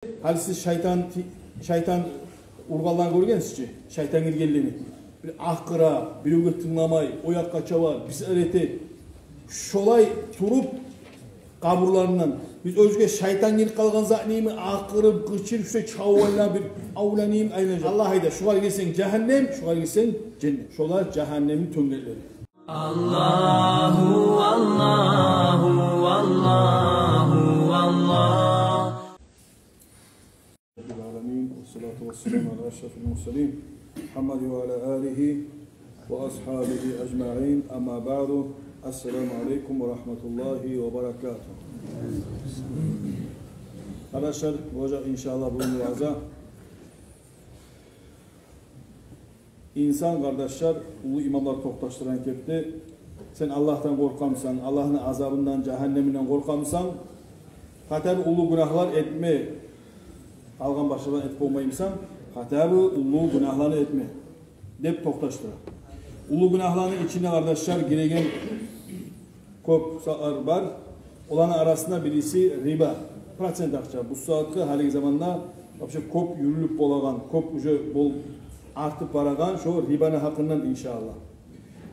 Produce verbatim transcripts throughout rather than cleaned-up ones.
Гьали сиз шайтан ти-, шайтан ургъанланы гёргенсиз чи? Шайтан гиргенлени. Бир акъыра, биревге тынгламай, о якъгъа чаба, бир зат эте. Шолай туруп къабурларындан. Биз оьзге шайтан гирип къалгъан затны йимик акъырып, къычырып, шо чавуллап бир авланып айланажакъ. Аллагь айта, шогъар гирсенг жагьаннем, шогъар гирсенг женнет. Шолар жагьаннемни тёнгеклери. Аллагьу, Аллагьу, Аллагьу, Аллагь. رب العالمين، والصلاة والسلام على أشرف المرسلين، محمد وعلى آله وأصحابه أجمعين. أما بعد، السلام عليكم ورحمة الله وبركاته. Къардашлар, болажакъ, иншааллагь, бугюн вааза. Инсан, къардашлар, уллу имамлар токъташдыргъан кепде, сен Аллагьдан къоркъамысан, Аллагьны азабындан, жагьаннеминден къоркъамысан, хотя бы уллу гюнагьлар этме, къалгъан башгъаланы этип болмаймысан, хотя бы уллу гюнагьланы этме, деп токъташдыра. Уллу гюнагьланы ичине, къардашлар, гиреген кёп затлар бар. Оланы арасында бириси риба. Процент акъча. Бу сагьатгъы, гьалиги заманда вообще кёп юрюлюп болагъан, кёп уже бол-, артып барагъан шо рибаны гьакъындан, иншааллагь.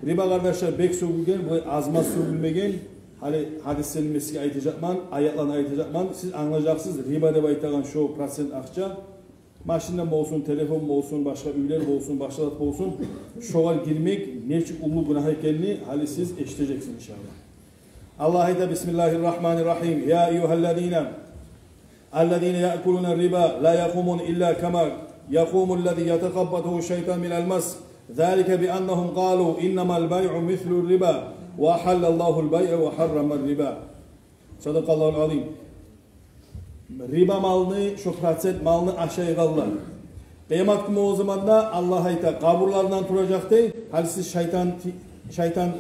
Риба, къардашлар, бек сёгюлген, булай аз-маз сёгюлмеген. Гьали гьадислени мен сизге айтажакъман, аятланы айтажакъман. Сиз англажакъсыз, риба деп айтагъан шо процент акъча машиндан болсун, телефон болсун, башгъа уьйлер болсун, башгъа зат болсун, шогъар гирмек нечик уллу гюнагь экенни гьали сиз эшитежексиз, иншааллагь. Аллагь айта: بسم الله الرحمن الرحيم. يا أيها الذين، الذين يأكلون الربا لا يقومون إلا كما يقوم الذي يتخبطه الشيطان من المس، ذلك بأنهم قالوا إنما البيع مثل الربا وأحل الله البيع وحرم الربا. صدق الله العظيم. Риба малны, шо процент малны ашайгъанлар. Къыямат гюн болгъан заманда Аллагь айта, къабурларындан туражакъ дей. Гьали сиз шайтан ти-, шайтан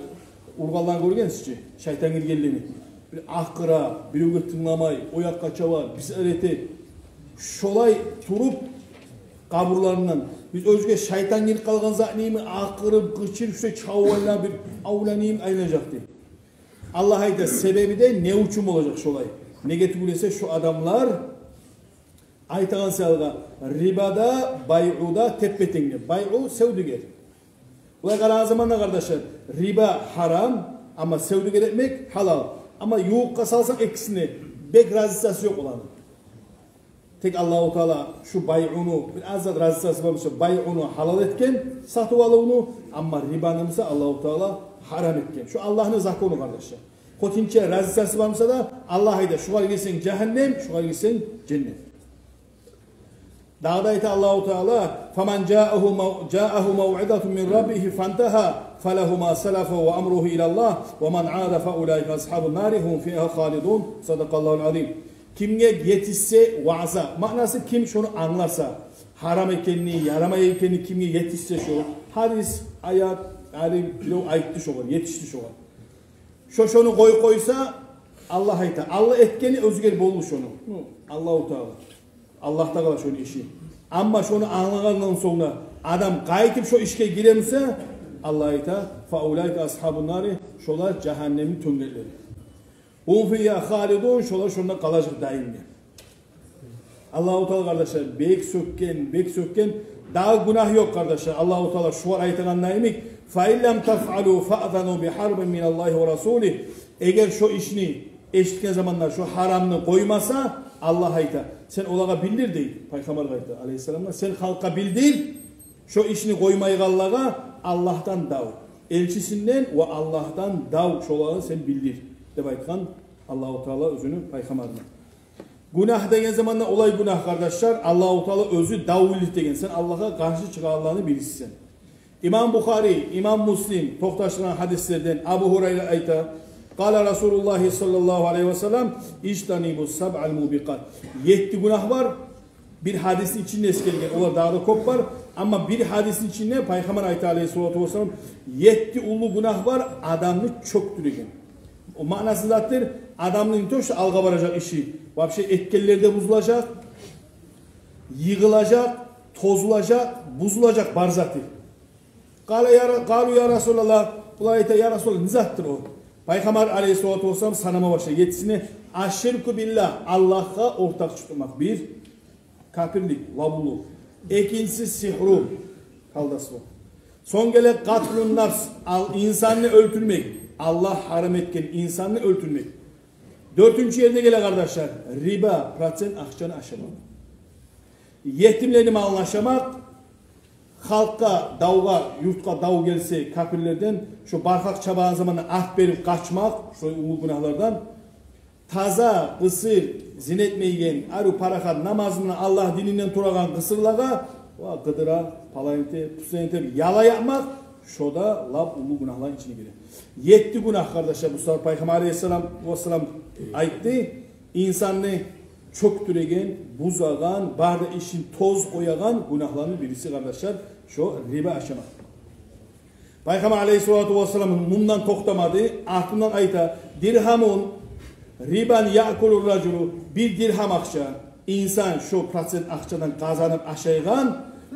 ургъанланы гёргенсиз чи? Шайтан гиргенлени. Бир акъыра, биревге тынгламай, о якъгъа чаба, бир зат эте. Шолай туруп къабурларындан. Биз оьзге шайтан гирип къалгъан затны йимик акъырып, къычырып, шо чавуллап бир авланып айланажакъ дей. Аллагь айта, себеби де не учун болажакъ шолай? Неге тюгюл эсе, шо адамлар айтагъан саялы, риба да, байъу да теппе-тенг де. Байъу — севдюгер. Булай къарагъан заманда, къардашлар, риба гьарам, амма севдюгер этмек гьалал. Амма ювукъгъа салсанг экисини, бек разницасы ёкъ оланы. Тек Аллагьу Таала шу байъуну, бир аз зат разницасы бар буса, байъуну гьалал этген, сатып алывну, амма рибаны буса Аллагьу Таала гьарам этген. Шу Аллагьны закону, къардашлар. Къочунча разницасы бар буса да, Аллагь айта, шугъар гирсенг жагьаннем, шугъар гирсенг женнет. Дагъы да айта Аллагьу Таала: فمن جاءه مو-، جاءه موعظة من ربه فانتهى فله ما سلف وأمره إلى الله ومن عاد فأولئك أصحاب النار هم فيها خالدون. صدق الله العظيم. Кимге етишсе ваъза, маънасы, ким шону англаса, гьарам экенни, ярамай экенни кимге етишсе шо, гьадис, аят, алим, бирев айтды шогъар, етишди шогъар. Шо шону къоюп къойса, Аллагь айта, Аллагь этгени оьзгер болду шону. Ну, Аллагьу Таала. Аллагьда къала шону иши. Амма шону англагъандан сонг да адам къайтып шо ишге гире буса, Аллагь айта: فأولئك أصحاب النار, шолар жагьаннемни тёнгеклери. هم فيها خالدون, шолар шонда къалажакъ даимге. Аллагьу Таала, къардашлар, бек сёкген, бек сёкген. Дагъы гюнагь ёкъ, къардашлар. Аллагьу Таала шугъар айтагъанда йимик: فإن لم تفعلوا فأذنوا بحرب من الله ورسوله. Эгер шо ишни эшитген заманда шо гьарамны къоймаса, Аллагь айта, сен олагъа билдир, дей Пайхаммаргъа, айта, алейгьиссаламгъа, сен халкъгъа билдир шо ишни къоймайгъанлагъа Аллагьдан дав, элчисинден ва Аллагьдан дав, шолагъа сен билдир, деп айтгъан Аллагьу Таала оьзюню Пайхаммарына. Гюнагь деген заманда олай гюнагь, къардашлар, Аллагьу Таала оьзю дав билдир деген, сен Аллагьгъа къаршы чыгъагъанланы бирисисен. Имам Бухари, имам Муслим токъташдыргъан гьадислерден Абу Гьурайра айта: قال رسول الله صلى الله عليه وسلم: اجتنبوا السبع الموبقات. Етти гюнагь бар, бир гьадисни ичинде эсгерилген, олар дагъы да кёп бар, амма бир гьадисни ичинде Пайхаммар айта, алейгьиссалату вассалам, етти уллу гюнагь бар, адамны чёкдюреген. О маънасы затдыр, адамны не то что алгъа баражакъ иши, вообще этгенлер де бузулажакъ, йыгъылажакъ, тозулажакъ, бузулажакъ бар заты. قال يا ر-، قالوا يا رسول الله, булар айта: я Расулаллагь, не затдыр о? Пайхаммар алейгьиссалату вассалам санама башлай, еттисине: الشرك بالله, Аллагьгъа ортакъчы тутмакъ, бир. Капирлик, лап уллу. Экинчиси сигьру, колдовство. Сонг геле къатлун нафс, ал-, инсанны оьлтюрмек. Аллагь гьарам этген инсанны оьлтюрмек. Дёртюнчю ерде геле, къардашлар, риба, процент акъчаны ашамакъ. Етимлени малын ашамакъ, халкъгъа, давгъа, юртгъа дав гелсе капирлерден, шо баркъакъ чабагъан заманда арт берип къачмакъ, шо уллу гюнагьлардан. Таза, къысыр, зина этмейген, арив, парахат, намазындан, Аллагь дининден турагъан къысырлагъа, ва, къыдыра, палай эте, пусан эте, яла якъмакъ, шо да лап уллу гюнагьланы ичине гире. Етти гюнагь, къардашлар, бу сафар Пайхаммар алейгьиссалам вассалам айтды, инсанны чёкдюреген, бузагъан, бары да ишин тоз къоягъан гюнагьланы бириси, къардашлар, шо риба ашамакъ. Пайхаммар алейгьиссалату вассалам мундан токътамады, артындан айта: «Диргьамун рибан яъкулур ражулу». Бир диргьам акъча, инсан шо процент акъчадан къазанып ашайгъан,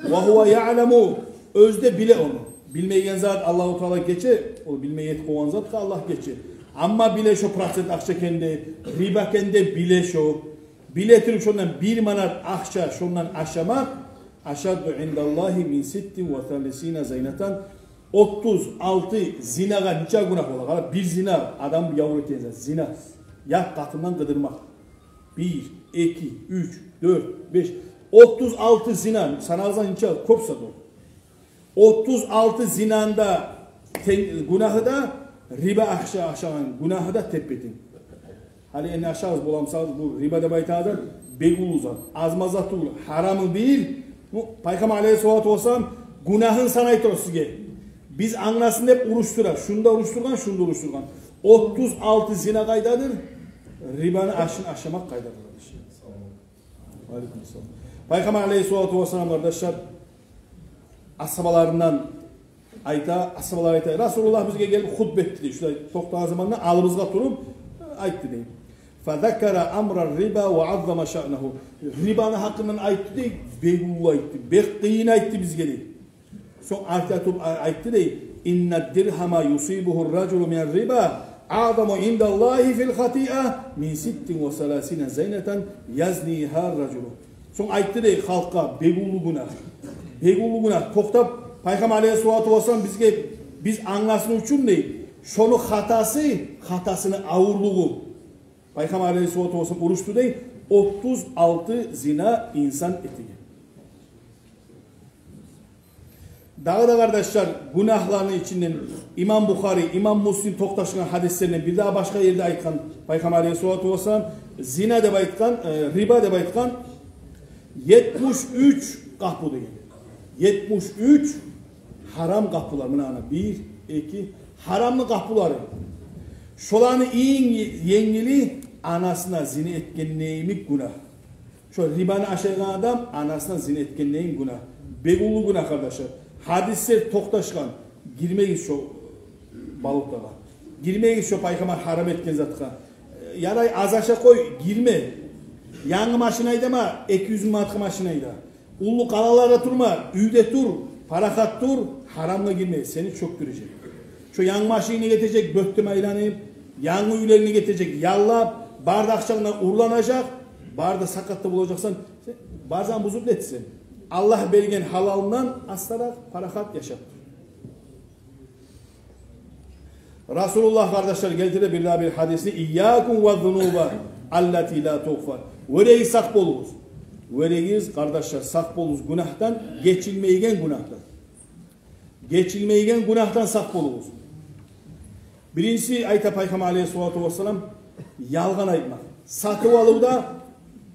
«ва гьува яъламу», оьзю де биле ону. Билмейген зат Аллагьу Таала гече, ол билмей этип къойгъан затгъа Аллагь гече. Амма биле шо процент акъча экенни де, риба экенни де биле шо. Биле туруп шондан бир манат акъча, шондан ашамакъ, «ашадду индаллагьи мин ситтин ва саласина зинатан». Отуз алты зинагъа нече гюнагь бола? Къара, бир зина, адам явур этеген зат, зина. Ят къатындан къыдырмакъ. Бир, эки, уьч, дёрт, беш. Отуз алты зина, санагъыз, нече кёп зат о. Отуз алты зинаны да тен-, гюнагьы да, риба акъча ашагъан гюнагьы да теппе-тенг. Гьали энни ашагъыз, боламсагъыз, бу риба деп айтагъан зат бек уллу зат. Аз-маз зат тюгюл, гьарамы бир. Бу Пайхаммар алейгьиссалату вассалам гюнагьын санай тура сизге. Биз англасын деп урушдура. Шуну да урушдургъан, шуну да урушдургъан. Отуз алты зина къайдадыр, рибаны ашын ашамакъ къайдадыр. Алейкум ассалам. Пайхаммар алейгьиссалату вассалам, къардашлар, асгьабаларындан айта, асгьабалар айта: «Расулуллагь бизге гелип хутба этди», – дей. Шулай токътагъан заманда алыбызгъа туруп айтды, дей. «Фазакара амрар риба ва аззама шаънагьу». Рибаны гьакъындан айтды, дей, бек уллу айтды, бек къыйын айтды бизге, дей. Сонг арт ятып а-, айтды, дей: «Иннад диргьама юсибугьур ражулу минар риба аъзаму индаллагьи фил хатиа мин ситтин ва саласина зинатан язнигьар ражулу». Сонг айтды, дей, халкъгъа: «Бек уллу гюнагь, бек уллу гюнагь». Токътап, Пайхаммар алейгьиссалату вассалам бизге, биз англасын учун, дей, шону хатасы, хатасыны авурлугъу. Пайхаммар алейгьиссалату вассалам урушду, дей, отуз алты зина инсан этеген. Дагъы да, къардашлар, гюнагьланы ичинден имам Бухари, имам Муслим токъташгъан гьадислеринден бир дагъы башгъа ерде айтгъан Пайхаммар алейгьиссалату вассалам, зина деп айтгъан, э, риба деп айтгъан етмиш уьч къапу деген. Етмиш уьч гьарам къапулар. Муна ана бир, эки, гьарамны къапулары. Шоланы инг енгили анасына зина этгенде йимик гюнагь. Шо рибаны ашайгъан адам анасына зина этгенде йимик гюнагь. Бек уллу гюнагь, къардашлар. Гьадислер токъташгъан. Гирмегиз шо болотогъа. Гирмегиз шо Пайхаммар гьарам этген затгъа. Ярай, аз аша къой, гирме. Янгы машин айдама, эки юз минг манатгъа машин айда. Уллу къалаларда турма, уьйде тур, парахат тур, гьарамгъа гирме, сени чёкдюрежек. Шо янгы машининг гетежек, бёттем айланып, янгы уьйлеринг гетежек яллап, бары да акъчангдан урланажакъ, бары да сакъат да болажакъсан, сен бары затны бузуп нетесен. Аллагь берген гьалалынгдан астаракъ парахат яшап тур. Расулуллагь, къардашлар, гелтире бир дагъы бир гьадисни: «Ийякум ва зунуба аллати ла тугъфар». Вёрегиз, сакъ болугъуз. Вёрегиз, къардашлар, сакъ болугъуз гюнагьдан, гечилмейген гюнагьдан. Гечилмейген гюнагьдан сакъ болугъуз. Биринчиси, айта Пайхаммар алейгьиссалату вассалам, ялгъан айтмакъ. Сатып алывда,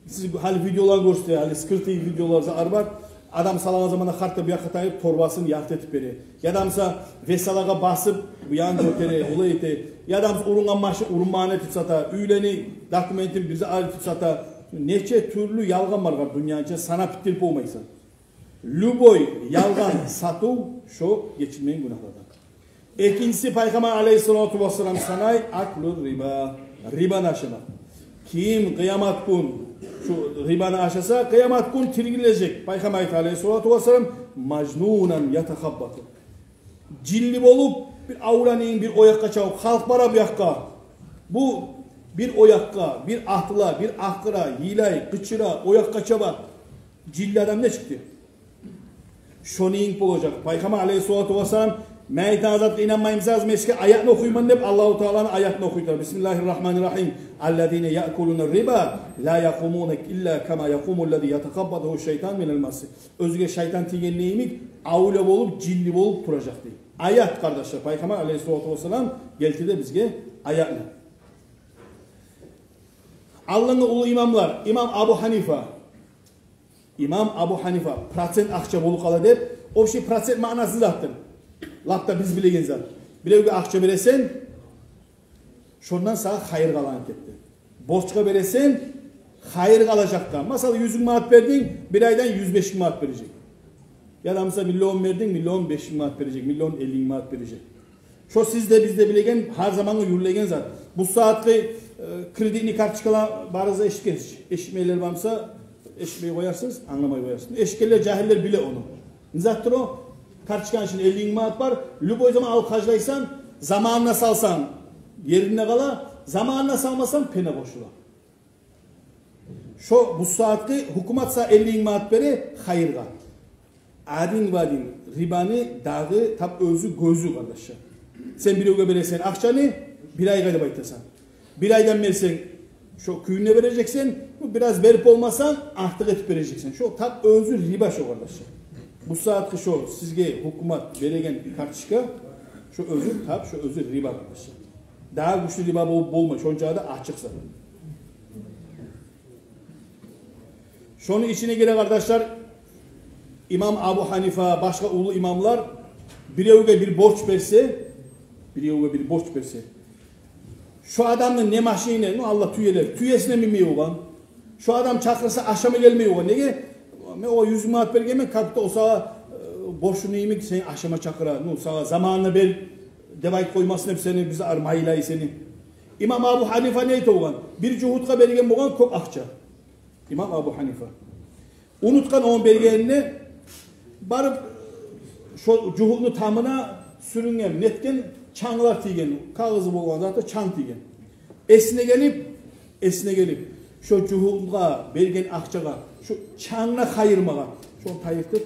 сиз гьали видеолар гёрсете, гьали скрытый видеолар зат бар. Адам салагъан заманда къарт да бу якъгъа тайып, торбасын ярты этип бере. Яда буса весалагъа басып, бу янын гётере, олай эте. Яда буса урунгъан машин урунмагъан этип сата, уьйлени документин бир зат этип сата. Нече тюрлю ялгъан бар дюньяны ичинде, санап битдирип болмайсан. Любой ялгъан сатыв шо гечилмейген гюнагьлардан. Экинчиси, Пайхаммар алейгьиссалату вассалам санай: аклу риба, рибаны ашамакъ. Ким къыямат гюн шу рибаны ашаса, къыямат гюн тиргизилежек. Пайхаммар айта алейгьиссалату вассалам: мажнунан ятахаббату. Жинли болуп, бир авланынг бир о якъгъа чабып, халкъ бара бу якъгъа. Бу бир о якъгъа, бир атыла, бир акъыра, йылай, къычыра, о якъгъа чаба. Жинли адам нечикди? Шону йимик болажакъ. Пайхаммар алейгьиссалату вассалам, мен айтагъан затгъа инанмаймысыз, мен сизге аятны охуйман деп, Аллагьу Тааланы аятны охуй тура. Бисмиллагьир рагьманир рагьим. Аллазина яъкулунар риба ла якъумуна илла кама якъумуллази ятакъаббатугьу шайтану минал масс. Оьзюне шайтан тийгенде йимик, авлия болуп, жинли болуп туражакъ дей. Аят, къардашлар, Пайхаммар алейгьиссалату вассалам гелтирди бизге аятны. Алдынгъы уллу имамлар, имам Абу Ханифа, имам Абу Ханифа, процент акъча болуп къала деп, общий процент маънасы затдыр. Лап да биз билеген зат. Биревге акъча бересен, шондан сагъа хайыр къалгъан кепде. Борчгъа бересен, хайыр къалажакъ да. Масала, юз минг манат бердинг, бир айдан юз беш минг манат бережек. Яда, масала, миллион бердинг, миллион беш минг манат бережек, миллион элли минг манат бережек. Шо сизде, бизде билеген, гьар заманда юрюлеген зат. Бу сагьатгъы, э, кредитный карточкалар барыгъыз да эшитгенсиз. Эшитмегенлер бармыса, эшитмей къоярсыз, англамай къоярсыз. Эшитгенлер, жагьиллер биле ону. Не затдыр о? Карточканы ичинде элли минг манат бар, любой заман алып харжлайсан, заманына салсанг, еринде къала, заманына салмасанг, пена къошула. Шо бу сагьатгъы гьукумат сагъа элли минг манат бере хайыргъа. Один в один рибаны дагъы тап оьзю гёзю, къардашлар. Сен биревге бересен акъчаны, бир айгъа деп айтасан. Бир айдан берсенг, шо кюйюнде бережексен, бу бираз берип болмасанг, артыкъ этип бережексен. Шо тап оьзю риба шо, къардашлар. Бу сагьатгъы шо сизге гьукумат береген карточка, шо оьзю тап, шо оьзю риба, къардашлар. Дагъы гючлю риба болуп болмай, шонча да ачыкъ зат. Шону ичине гире, къардашлар, имам Абу Ханифа, башгъа уллу имамлар, биревге бир борч берсе, биревге бир борч берсе, шо адамны не машинасына, ну, алда тюелер, тюесине минмей болгъан, шо адам чакъырса, ашама гелмей болгъан. Неге? Мен огъар юз минг манат бергенмен, как будто о сагъа, э, борчлу йимик, сени ашама чакъыра, ну, сагъа заманына бер деп айтып къоймасын деп сени, биз армайлай сени. Имам Абу Ханифа не эте болгъан? Бир жугьутгъа берген болгъан кёп акъча. Имам Абу Ханифа. Унутгъан ону бергенине, барып, шо жугьутну тамына сюрюнген, нетген, чанглар тийген, кагъызы болгъан заты чанг тийген. Эсине гелип, эсине гелип, шо жугьутгъа берген акъчагъа, шо чангына хайырмагъа, шону тайдыртып,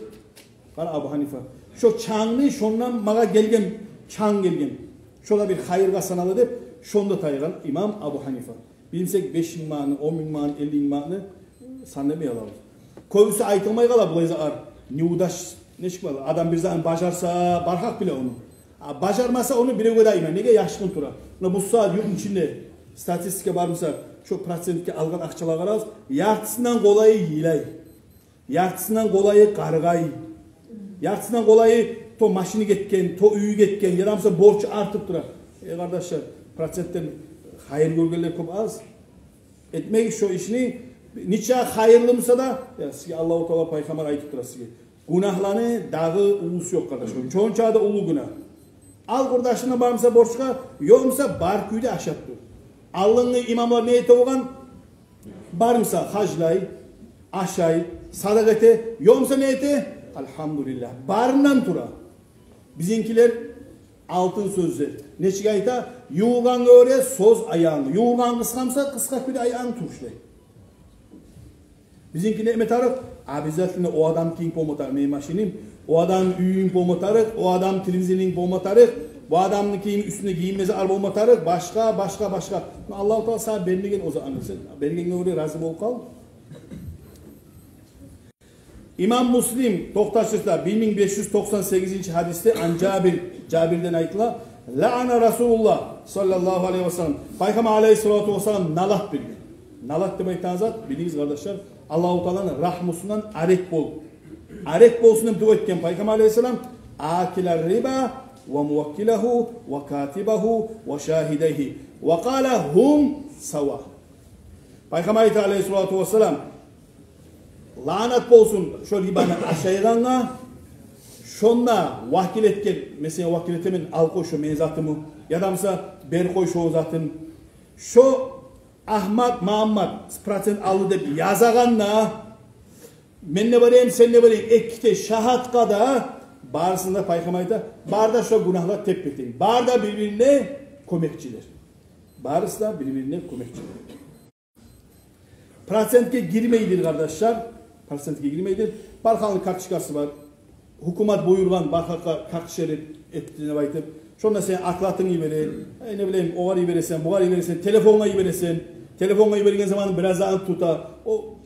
къара, Абу Ханифа. Шо чангны, шондан магъа гелген, чанг гелген. Шо да бир хайыргъа санала деп, шонда тайгъан имам Абу Ханифа. Билмесек, беш минг манатны, он минг манатны, элли минг манатны сан этмей алабыз. Кёбюсю айтылмай къала булай затлар. Неудач, нечик бола? Адам бир затны бажарса, бар гьакъ биле ону. А бажармаса, ону биревге де айтмай. Неге? Яшырын тура. Муна бу сагьат юртну ичинде статистика бар буса, шо процентге алгъан акъчалагъа къарагъыз, яртысындан къолайы йылай. Яртысындан къолайы къаргъай. Яртысындан къолайы то машини гетген, то уьйю гетген, яда буса борчу артып тура. Э, къардашлар, процентден хайыр гёргенлер кёп аз. Этмегиз шо ишни, нече хайырлы буса да, я, сизге Аллагьу Таала, пайхаммар айтып тура сизге. Гюнагьланы дагъы уллусу ёкъ, къардашлар. Шонча да уллу гюнагь. Ал къурдашынга, бар буса борчгъа, ёкъ буса бар кюйде ашап тур. Алдынгъы имамлар не эте болгъан? Бар буса харжлай, ашай, садакъа эте, ёкъ буса не эте? Альгьамдулиллагь. Барындан тура. Бизинкилер алтын сёзлер. Нечик айта? Ювургъангъа гёре сёз аягъынг. Ювургъанг къысгъа буса, къысгъа кюйде аягъынг туруш дей. Бизинки не этме тарыкъ? Обязательно о адамныки йимик болма тарыкъ мени машиним, о адамны уьюню йимик болма тарыкъ, о адамны телевизорну йимик болма тарыкъ, бу адамныки йимик уьстюнде гийинме затлар болма тарыкъ, башгъа, башгъа, башгъа. Аллагьу Таала сагъа бермеген о затны, сен бергенге гёре рази болуп къал. Имам Муслим токъташдырса, бир минг беш юз токъсан сегизинчи гьадисде, ан Жабир, Жабирден айтыла, лаъана Расулуллагь саллаллагьу алайгьи ва саллам, пайхаммар алайгьиссалату вассалам налат берген. Налат деп айтагъан зат, билигиз, къардашлар, Аллагьу Тааланы рагьмусундан арек бол, арек болсун деп дуа этген пайхаммар алайгьиссалам, акила риба ва муваккилагьу ва катибагьу ва шагьидайгьи ва къала гьум сава. Пайхаммар айта алайгьиссалату вассалам, лаънат болсун шо рибаны ашайгъангъа, шонда вакил этген, мен сени вакил этемен, ал къой шо мени затымны, яда буса бер къой шо затын. Шо Агьмат, Магьаммат процент алды деп язагъанда, мен де барайым, сен де барайым, эки де шагьатгъа да, барысына да пайхаммар айта, бары да шо гюнагьлар теппе-тенг. Бары да бир-бирине кёмекчилер. Барысы да бир-бирине кёмекчилер. Процентге гирмейдир, къардашлар. Процентге гирмейди. Барханны карточкасы бар. Гьукумат буюргъан бархакъгъа карточка эт, эт деп айтып. Шонда сен оклад йибере, э, не билейим, огъар йибересен, бугъар йибересен, телефонгъа йибересен. Телефонгъа йиберген заман бираз затны тута. О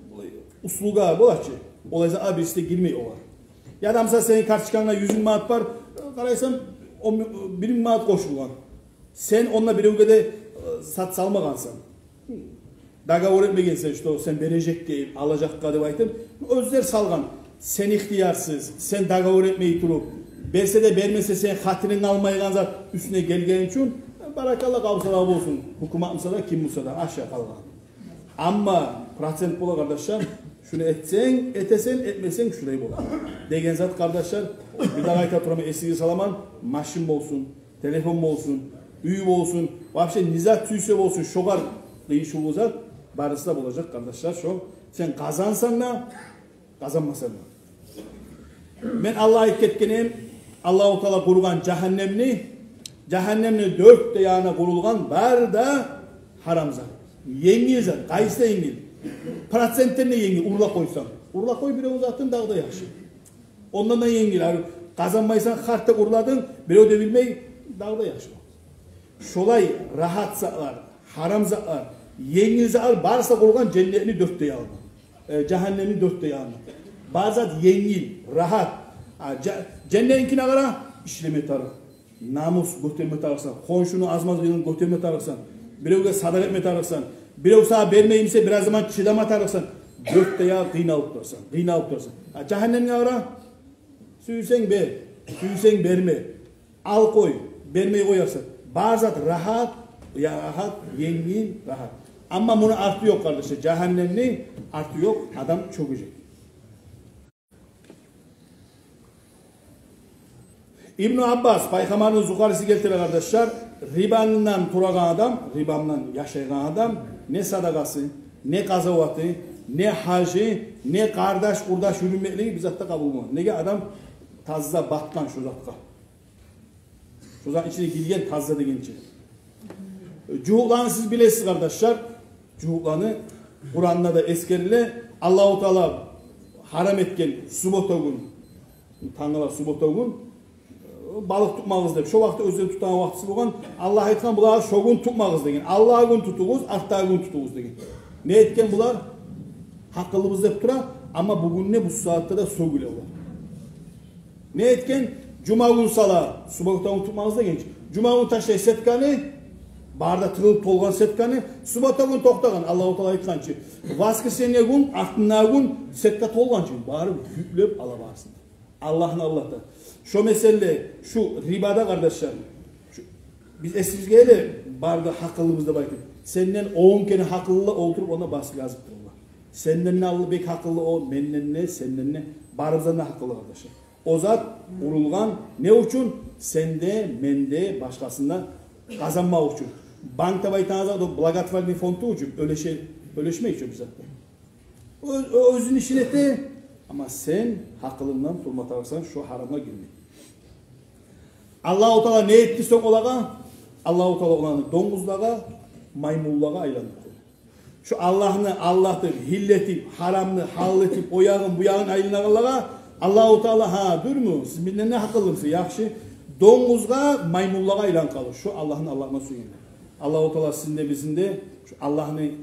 услуга бола чы. Олай затгъа бириси де гирмей огъар. Яда, мисал, сени карточкангда юз минг манат бар, э, къарайсан, он, бир минг манат къошулгъан. Сен онда биревге де, э, зат салмагъансан. Договор этмегенсен, что сен бережек деп, алажакъгъа деп айтып, оьзлер салгъан. Сен ихтиярсыз, сен договор этмей туруп, берсе де, бермесе, сен хатирингни алмайгъан зат уьстюне гелгени учун, баракалла, къабусалар болсун. Гьукумат буса да, ким буса да, ашгъа къалгъан. Амма процент бола, къардашлар, шуну этсенг, этесен, этмесенг, шулай бола. Деген зат, къардашлар, бир дагъы айта тураман, эсигизге саламан, машин болсун, телефон болсун, уьй болсун, вообще не зат сюйсе болсун, шогъар къыйышывлу зат, барысы да болажакъ, къардашлар, шо сен къазансанг да, къазанмасанг да. Мен алда айтып гетгенмен, Аллагьу Таала къургъан жагьаннемни, жагьаннемни дёрт де ягъына къурулгъан, бары да гьарам зат. Енгил зат, къайсы да енгил. Проценттен де енгил, урлап къойсанг. Урлап къой биревню затын, дагъы да яхшы. Ондан да енгил, гьали къазанмайсан, харт деп урладынг, бирев де билмей, дагъы да яхшы. Шолай рагьат затлар, гьарам затлар, енгил затлар барысы да къургъан женнетни дёрт де ягъына, э, жагьаннемни дёрт де ягъына. Бар зат енгил, рагьат. А, жа-, женнетникине къара, ишлеме тарыкъ. Намус гётерме тарыкъсан, хоншуну аз-маз къыйынын гётерме тарыкъсан, биревге садагъа этме тарыкъсан, бирев сагъа бермей буса, бираз заман чыдама тарыкъсан. Дёрт де ягъы къыйналып турасан, къыйналып турасан. А жагьаннемге къара, сюйсенг бер, сюйсенг берме. Ал къой, бермей къоярсан. Бар зат рагьат, я рагьат, енгил, рагьат. Амма муну арты ёкъ, къардашлар, жагьаннемни арты ёкъ, адам чёгежек. Ибну Аббас, Пайхаммарны зукъариси гелтире, къардашлар, рибандан турагъан адам, рибандан яшайгъан адам, не садагъасы, не къазаваты, не гьажы, не къардаш-къурдаш юрюмеклиги бир зат да къабул болмай. Неге? Адам таза батгъан шо затгъа. Шо затны ичине гирген таза дегенче. Жугьутланы сиз билесиз, къардашлар. Жугьутланы Къуранда да эсгериле. Аллагьу Таала гьарам этген суббота гюн, тангала суббота гюн, э, балыкъ тутмагъыз деп. Шо вакъти оьзлени тутагъан вакътиси болгъан. Аллагь айтгъан булагъа шо гюн тутмагъыз деген. Аллагь гюн тутугъуз, артдагъы гюн тутугъуз деген. Не этген булар? Гьакъыллыбыз деп тура, амма бугюн де, бу сагьатда да сёгюле олар. Не этген? Жума гюн сала, суббота гюн тутмагъыз деген чи. Жума гюн ташлай сетканы, бары да тыгъылып толгъан сетканы, суббота гюн токътагъан, Аллагьу Таала айтгъан чы. Воскресенье гюн, артындагъы гюн сетка толгъан чы, барып юклеп ала барсын. Аллагьны Аллагьда. Шо меселе, шу рибада, къардашлар, шу, биз эсибизге геле, бары да гьакъыллыбыз деп айтып. Сенден он керен гьакъыллы олтуруп, онда басып язып туралар. Сенден де Аллагь бек гьакъыллы о, менден де, сенден де, барыбыздан да гьакъыллы, къардашлар. О зат къурулгъан не учун? Сен де, мен де, башгъасын да къазанмакъ учун. Банк деп айтагъан зат, о благотворительный фонд учун, оьлеше-, оьлешмей учун бир зат да. О, о оьзюню ишин эте, амма сен гьакъылынгдан турма тарыкъсан, шо гьарамгъа гирмей. Аллагьу Таала не этди сонг олагъа? Аллагьу Таала оланы донгузлагъа, маймунлагъа айландырды. Шо Аллагьны Аллагь деп, гьилла этип, гьарамны гьалал этип, о ягъын, бу ягъын айланагъанлагъа Аллагьу Таала: «Гьа, дюрмю? Сиз менден де гьакъыллымысыз? Яхшы». Донгузгъа, маймунлагъа айланып къалды шо Аллагьны Аллагьына сюйгенлер. Аллагьу Таала сизин де, бизин де шо Аллагьны,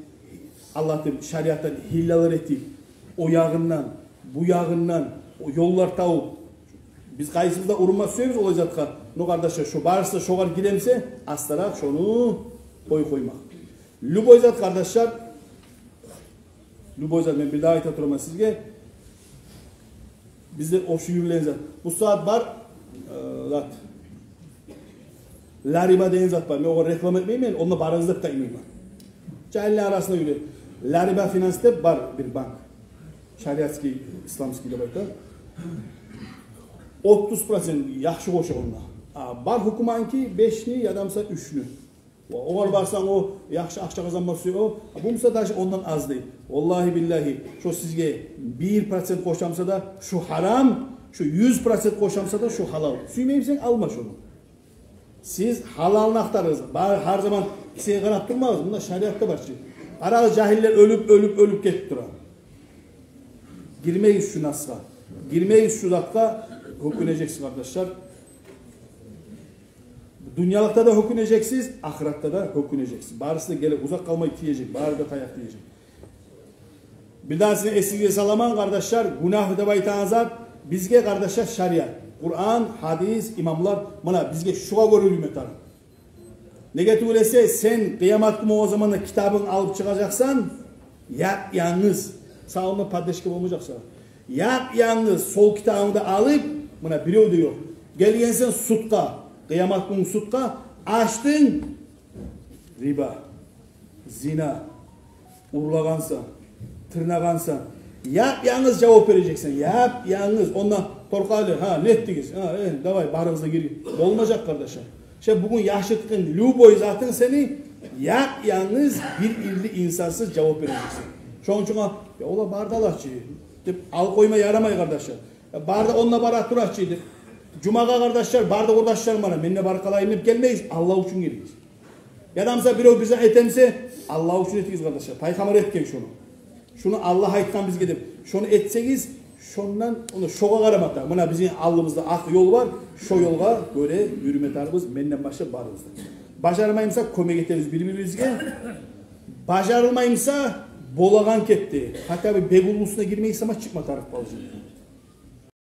Аллагь деп шариатдан гьиллалар этип, о ягъындан, бу ягъындан, о ёллар табып, биз къайсыбыз да урунма сюебиз олай затгъа. Но, къардашлар, шо барысы да шогъар гире буса, астаракъ шону къой-, къоймакъ. Любой зат, къардашлар, любой зат, мен бир дагъы айта тураман сизге, бизде оьшюп юрюлеген зат. Бу сагьат бар, э, зат. Лариба деген зат бар. Мен огъар реклама этмеймен, онда барыгъыз деп де айтмайман. Жагьиллени арасында юрюй. Лариба Финанс деп бар бир банк. Шариатский, исламский деп айта. Отуз процент яхшы къоша онда. А бар гьукуматныки бешни яда буса уьчню. Ва огъар барсанг, о яхшы акъча къазанма сюе, о, бу буса даже ондан аз дей. Валлагьи, биллагьи, шо сизге бир процент къоша буса да, шо гьарам, шо юз процент къоша буса да, шо гьалал. Сюймей бусанг, алма шону. Сиз гьалалны ахтарыгъыз. Бар, гьар заман сизге къарап турмагъыз. Мунда шариатда бар чы. Къарагъыз, жагьиллер оьлюп, оьлюп, оьлюп гетип тура. Гирмегиз шу насгъа. Гирмегиз шу затгъа, гьёкюнежексиз, къардашлар. Дюньялыкъда да гьёкюнежексиз, ахыратда да гьёкюнежексиз. Барысы да гелип, узакъ къалмай тиежек, бары да таякъ тиежек. Бирдагъы сизин эсигизге саламан, къардашлар, гюнагь деп айтагъан зат бизге, къардашлар, шариат. Къуран, гьадис, имамлар, муна бизге шугъар гёре уьйретме тарыкъ. Неге тюгюл эсе, сен къыямат гюн о заманда китабынг алып чыгъажакъсан, яп-янгыз. Сагъа онда поддержка болмажакъ сагъа. Яп-янгыз сол китабынгны алып, муна бирев де ёкъ. Гелгенсен судгъа, къыямат гюн судгъа, ачдынг риба, зина, урлагъансан, тырнагъансан, яп-янгыз жавап бережексен, яп-янгыз. Онда торкъалы, гьа, не этдигиз? Гьа, э, давай, барыгъыз да гирип. Болмажакъ, къардашлар. Ше бугюн яшыртгъын любой затынг сени, яп-янгыз бир ири инсансыз жавап бережексен. Шону учун, я, олар бары да ала чы деп алып къойма ярамай, къардашлар. Я, бары да онда бара тура чы деп. Жумагъа, къардашлар, бары да къурдашларым бар, мен де барып къалайым деп гелмегиз, Аллагь учун гелигиз. Я да, мисал, бирев бир зат этемсе, Аллагь учун этигиз, къардашлар. Пайхаммар этген шону. Шуну Аллагь айтгъан бизге деп. Шону этсегиз, шондан, ону шогъар къарамата. Муна бизин алдыбызда акъ ёл бар, шо ёлгъа гёре юрюме тарыкъбыз, менден башлап барыбыз да. Бажармаймыса, кёмек этебиз бир-бирибизге. Бажарылмаймыса, болагъан кепде, хотя бы бек уллусуна гирмей, сама чыкъма тарыкъ болажакъ.